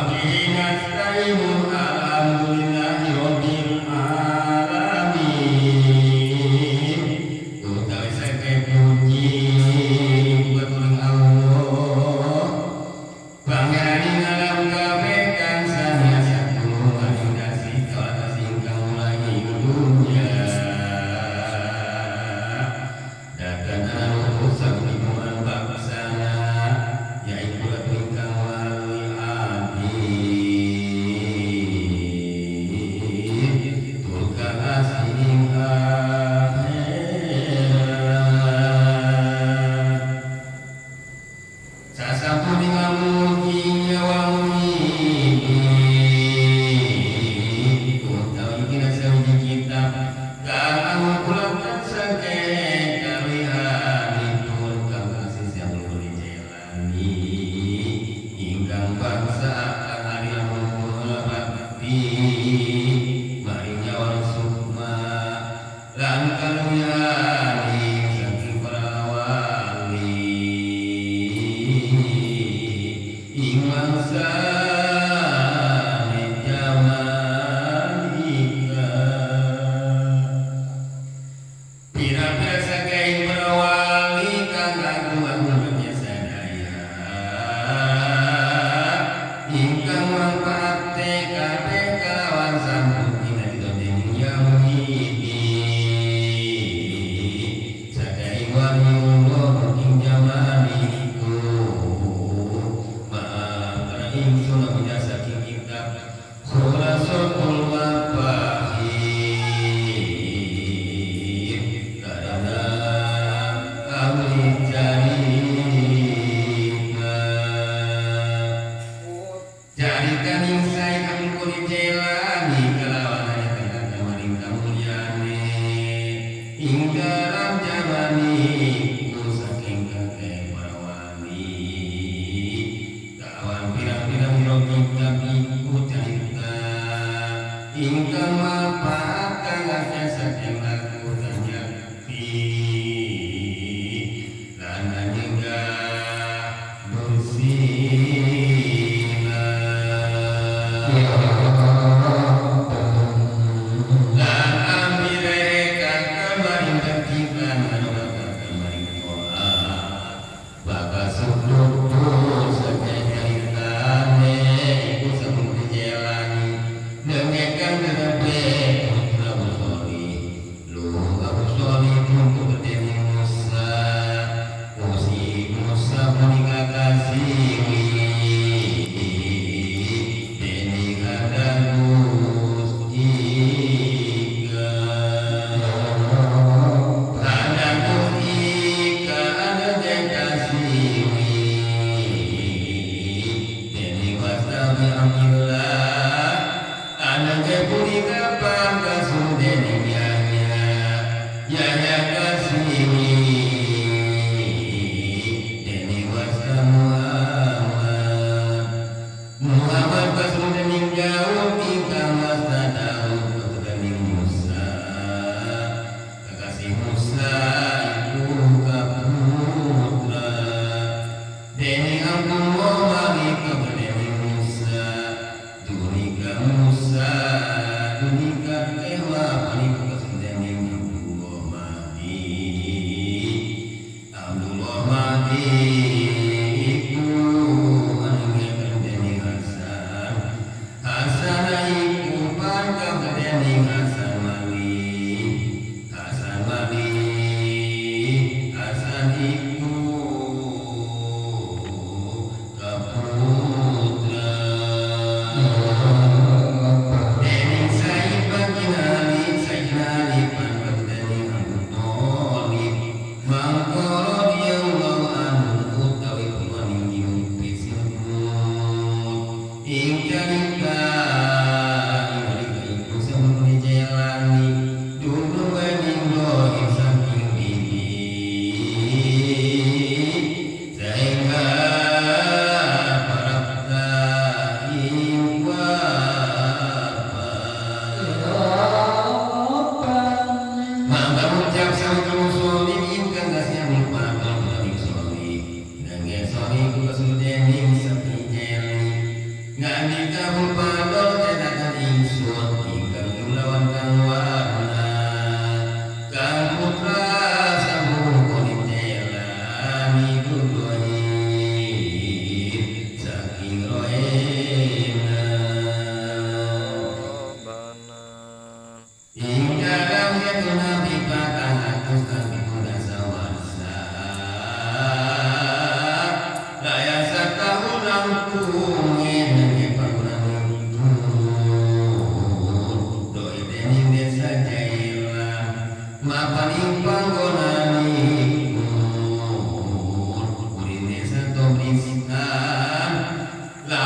Wa bihi nasta'inu alhamdulillahi rabbil alamin. Utawi saking puji katuring Allah Pangeran alam kabeh kang sami satulungan dasi kawula ingkang mulai dunya datang anu saking baksana yaiku ratu ingkang wali adil tur kaasih ing akhirat. Sasampun ngamuji nyawangi utawi kina sawiji kitab kang angupulaken saking kalihanipun kang kasih sampun dijelani ingkang bangsa kang ari bakti maring nyawang sukma lan kaluwihane saking para wali ing mangsa jaman ika. Pira-pira saking para wali kang agung-agung sadaya ingkang mangfaate kabeh kalawan sampun kinarita dening Yahudi saking waliullah ing jaman iku maka ingsun amina saking kitab Khulasatul Mafahim karena ahli carita carita ningsai kang dijelani kalawan hanya maring kamulyane ing dalam jaman iku saking kakek para wali kalawan pirang-pirang kitab iku carita ingkang manfaat kang akeh saking laku yakti lan anyenggah dursila.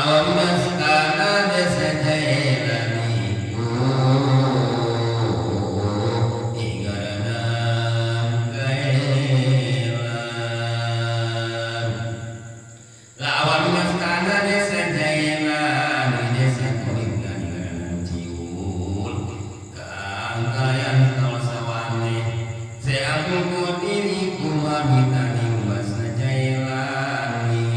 Lawan mastana desa Jailani Ingaranan Kailan. Lawan mastana desa Jailani desa Koringan Ingaranan Ciul Kang kalayan kawasawane Seagung diri kumamitaning basa Jailani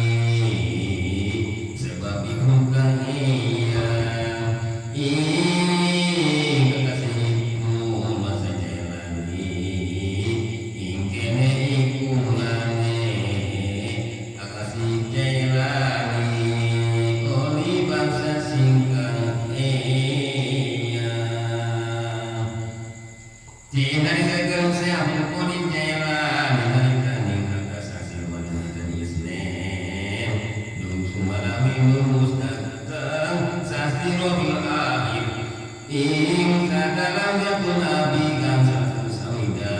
sebab iku kang eyang ing kekasihku basa Jailani ing kene iku ngane kakasih Jailani oli bangsa singkang eyang. Cinta disegel seampun kuning Jailani nalikaning kakasasi wanita Islam Dung sumalami mustaqam sasti robil akhir ing sadalam yatun abi kang satu sawida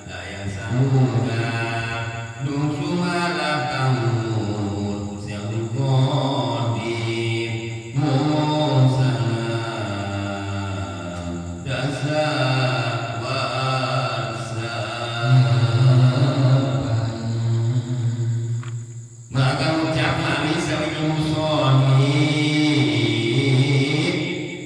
dayang samuda dung sumalakang siang kodir musana dasa warsa. Maka ucap mali sawiji musonib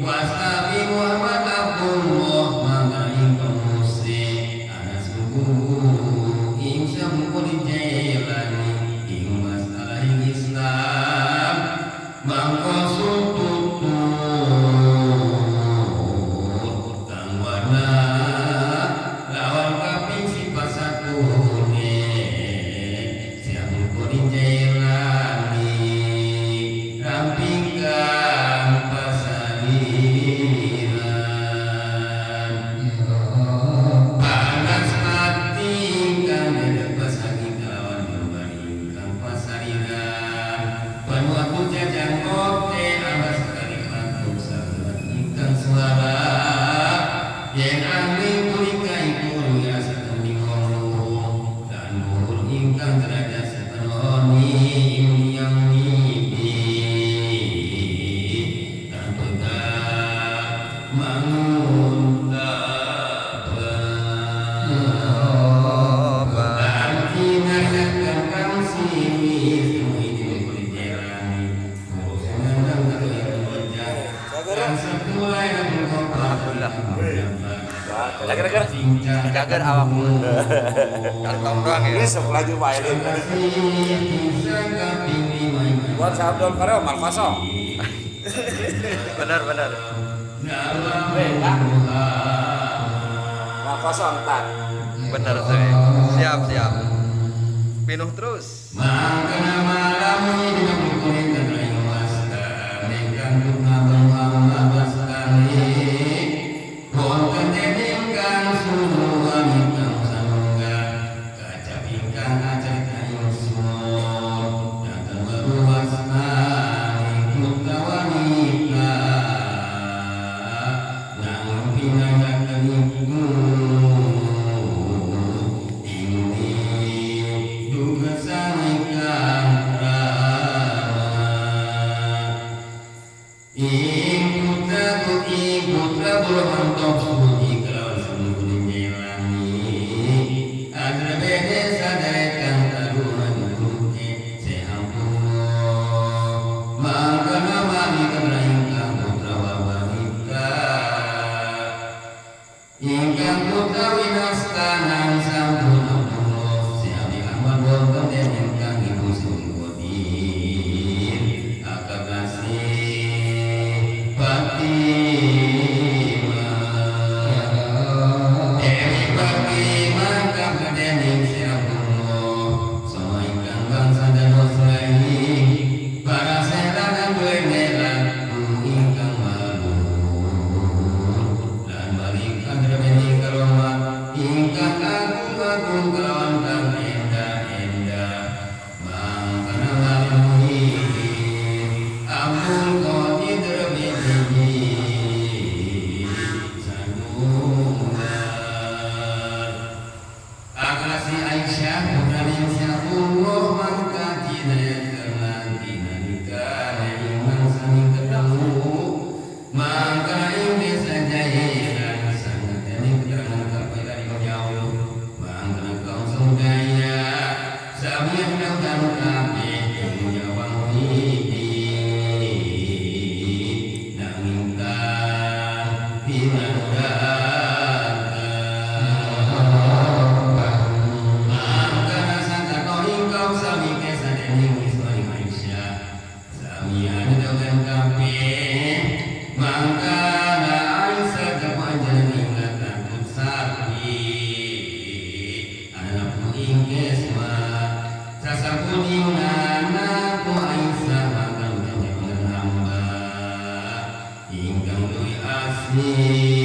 wasabi Muhammad Abdullah mangga ingkang muse ana sungguh ing sampun Jailani ing masalah ing Islam mangko sututut kang warna lawan kaping sifat satune siapun Jailani ramping kang pasaliran panas mati kang dedebas saking kelawan jembari kang pasaliran panuatu jajang kote awas kali patung sangat ingkang suara yen ahli punika iku luwih sateming wong lan luhur ingkang derajat setenoni ing yang nibi tan tegak mangun lan kinaryakan kang simis Alhamdulillah. Jagar jagar awakmu. Kantong doang ya. Ini laju Pak Elin. Buat Abdul Karim mal kosong. Benar benar. Mal kosong tak. Benar sih. Siap siap. Pinuh terus. Ingkang luwih asih.